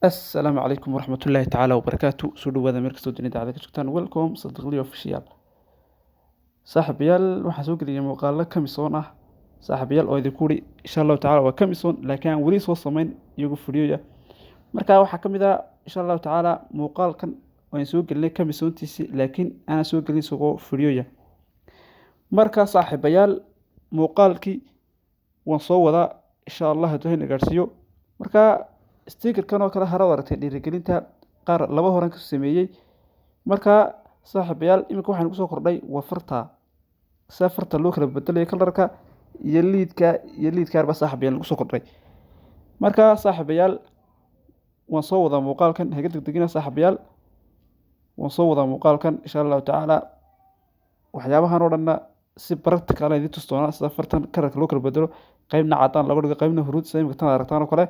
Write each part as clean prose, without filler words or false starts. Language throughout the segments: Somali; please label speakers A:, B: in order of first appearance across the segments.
A: Assalaamu calaykum waraxmatullaahi tacaala wabarakaatu. Soo dhawaada meel kastoo dunida ka joogtaan. Welcome Sadiqli Official. Saaxiibayaal, waxaan soo geliyay muuqaalo coming soon ah, saaxiibayaal, oo idinku uri insha Allahu tacaala waa coming soon, laakiin aan weli soo samayn iyagu videoya. Marka waxaa ka mid ah, insha Allahu tacaala, muuqaalkan waan soo gelinay coming soontiisi, laakiin aanan soo gelin isagoo videoya. Marka saaxiibayaal, muuqaalkii waan soo wadaa insha Allah hadduu hayna gaarsiiyo. Marka stickerkan oo kale hore aragtay, dhiirigelinta qaar laba horan ka sameeyey. Marka saaxiibayaal, iminka waxaan kusoo kordhay waa farta, sida farta loo kala bedelayo colorka iyo liidka iyo liidkaarba, saaxiibayaal, lagu soo kordhay. Marka saaxiibayaal, waan soo wadaa muuqaalkan, haga degdegina saaxiibayaal, waan soo wadaa muuqaalkan insha Allahu tacaala. Waxyaabahan oo dhanna si practical ah idin tusi doonaa, sida fartan colorka loo kala bedelo, qaybna cadaan laga dhigo, qaybna huruud, sida imika tan aragtaan oo kale.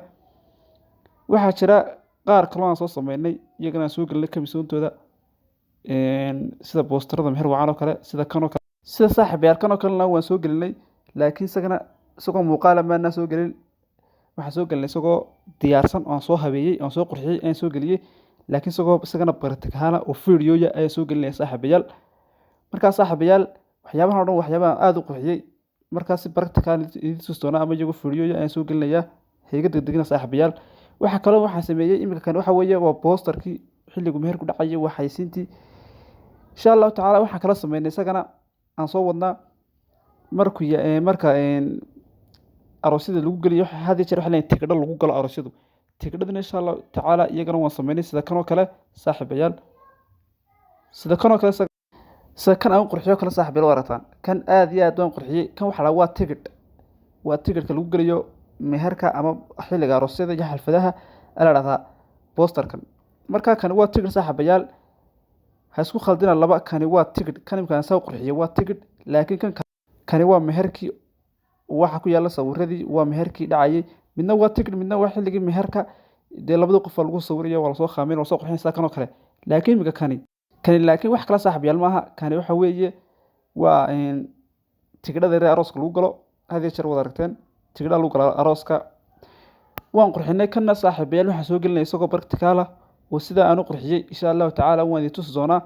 A: Waxaa jira qaar kaloo aan soo sameynay, iyagana aan soo gelinay coming soontooda, sida boosterada meher wacan oo kale, sida kan oo kale, sida saaxiibayaal kan oo kalena waan soo gelinay, laakiin isagana isagoo muuqaala maanaa soo gelin. Waxaan soo gelinay isagoo diyaarsan oo aan soo habeeyey, oon soo qurxiyey ayaan soo geliyey, laakiin isagoo isagana practical oo videoya ayaan soo gelinaya saaxiibayaal. Markaa saaxiibayaal, waxyaabahan oo dhan waxyaabahan aada u qurxiyey. Markaa si practical idin tusi doonaa ama iyagoo videoya ayaan soo gelinayaa, hayga degdegina saaxiibayaal. Waxa kaloo waxaan sameeyey iminka kan waxa weeye waa boosterkii xilligu meher ku dhacayay, waa xayeysiintii insha Allahu tacaala. Waxaan kala sameynay isagana aan soo wadnaa markuu marka aroosyada lagu geliyo. Had iyo jeer waxaa leeyahay tigidho lagu galo aroosyadu, tigidhadana insha Allahu tacaala iyagana waan sameynay, sida kan oo kale saaxiibayaal, sida kan oo kale, sida kan aan u qurxiyo kale saaxiibayaal. Aragtaan kan aad iyo aad waan qurxiyey. Kan waxaa la waa tigidh, waa tigidhka lagu geliyo meherka ama xilliga aroosyada iyo xafladaha la dhahdaa boosterkan. Marka kani waa tigidh saaxiibayaal, ha isku khaldina laba. Kani waa tigidh, kan imkaan saa qurxiye waa tigidh, laakiin kan kani waa meherkii, waxa ku yaala sawiradii, waa meherkii dhacayay. Midna waa tigidh, midna waa xilligii meherka, dee labada qof waa lagu sawiraya, waa lasoo khaameyn, waa lasoo qurxin sida kan oo kale. Laakiin imika kani laakiin wax kala saaxiibayaal maaha. Kani waxa weeye waa tigidhada yar ee arooska lagu galo. Had iyo jeer wada aragteen tigidhada lagu galo arooska, waan qurxinay kana saaxiibayaal. Waxaan soo gelinay isagoo practical ah oo sidaa aan u qurxiyey insha Allahu tacaala waan idin tusi doonaa.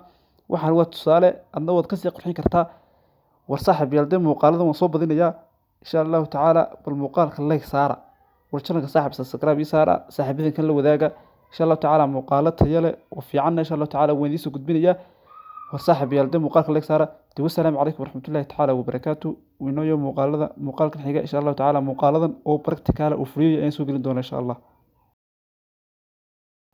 A: Waxaan waa tusaale, adna waad kasii qurxin kartaa. War saaxiibayaal, dee muuqaaladan waan soo badinayaa insha Allahu tacaala. Bal muuqaalka like saara, war channelka saaxiib subscribe ii saara, saaxiibadin kan la wadaaga. Insha Allahu tacaala muuqaalo tayo leh oo fiicanna insha Allahu tacaala waan idiin soo gudbinayaa. War saaxiibayaal, dee muuqaalka like saara. Dee wassalaamu calaykum waraxmatullaahi tacaala wabarakaatu. Winooyo muuqaalada muuqaalkan xiga insha Allahu tacaala muuqaaladan oo practical oo fuliyo ayaan soo gelin doonaa insha Allah.